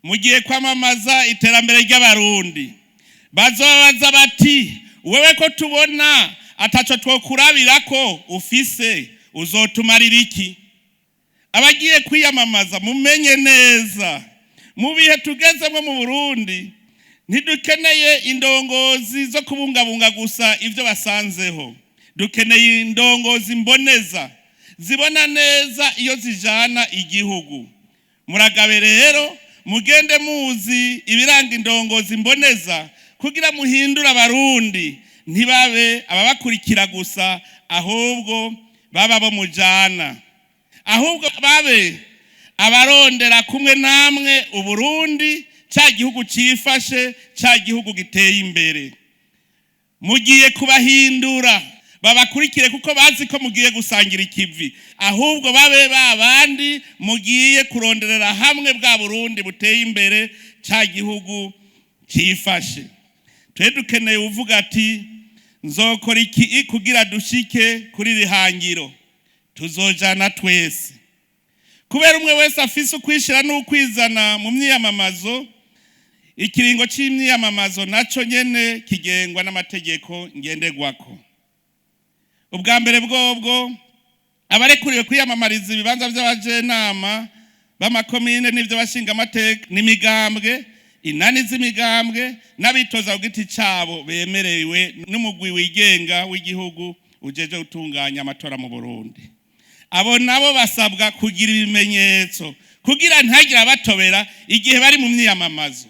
Mugiye kwamamaza iterambere ry'Abarundi. Bazobaza bati: "Wewe ko tubona ataco twokurabirako ufise, uzotumarira iki?" Abagiye kwiyamamaza, mumenye neza, mu bihe tugezemo mu Burundi, ntidukeneye indongozi zo kubungabunga gusa ibyo basanzeho. Dukeneye indongozi mboneza, zibona neza iyo zijana igihugu. Muragabe rero, mugende muzi ibiranga indongozi mboneza, kugira muhindure Abarundi, ntibabe ababakurikira gusa, ahubwo baba bo mujana, ahubwo babe abarondera kumwe namwe Uburundi, cya gihugu cyifashe, cya gihugu giteye imbere. Mugiye kubahindura babakurikire kuko bazi ko mugiye gusangira ikivi, ahubwo babe ba bandi mugiye kuronderera hamwe bwa Burundi buteye imbere, cya gihugu cyifashe. Twe dukeneye uvuga ati: "Nzokora iki kugira dushike kuri rihangiro, tuzojana twese?" Kubera umwe wese afise ukwishira n'ukwizana mu myiyamamazo, ikiringo c'imyiyamamazo naco nyene kigengwa n'amategeko ngenderwako. Ubwa mbere bwobwo, abarekuriwe kwiyamamariza ibibanza vy'abajenama b'amakomine n'ivyo bashingamateka n'imigambwe, inani z'imigambwe n'abitoza ku giti cabo bemerewe n'umugwi wigenga w'igihugu ujeje gutunganya amatora mu Burundi. Abo nabo basabwa kugira ibimenyetso kugira ntihagire abatobera igihe bari mu myiyamamazo.